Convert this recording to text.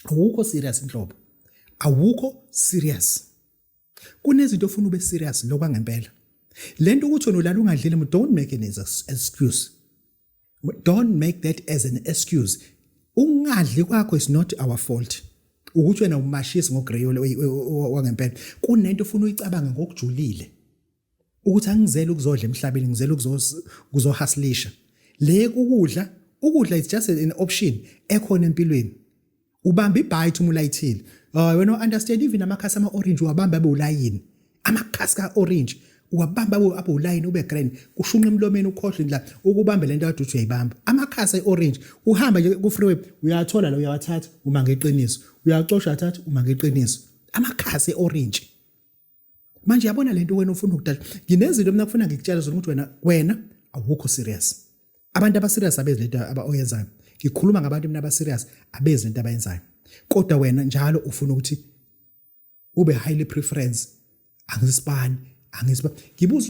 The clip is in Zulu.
Awukho serious inhlobo, awukho serious. Kunezinto ofuna ube serious lokwangempela. Lento ukuthi wena ulala ungadlile, don't make an excuse, don't make that as an excuse. Ungadli kwakho is not our fault, ukuthi wena umashisi ngogrey wangempela. Kunento ofuna uyicabange ngokujulile ukuthi angizele ukuzodla emhlabeni, ngizele ukuzohustlisha. Le ukudla, ukudla is just an option ekhona empilweni. Ubamba ibite uma ulayithile. Oh wena, understand, even amakhasi ama orange uwabamba abe ulayini, amakhasi ka orange uwabamba abe ulayini, ube grand, kushunqa emlomeni, ukhohlwe la ukubambe lento kade uthi uyayibamba. Amakhasi e-orange, uhamba nje ku freeway, uyathola la, uyawathatha uma ngeqiniso, uyacosha, athatha uma ngeqiniso, amakhasi e-orange. Manje yabona lento wena ufuna ukudala, nginezinto mina kufuna ngikutshela zona ukuthi wena awukho serious. Abantu aba serious abezi lento aba oyenzayo. Ngikhuluma ngabantu mina aba serious, abezi lento abayenzayo, kodwa wena njalo ufuna ukuthi ube highly preference. Angisipani, angisipani, ngibuza.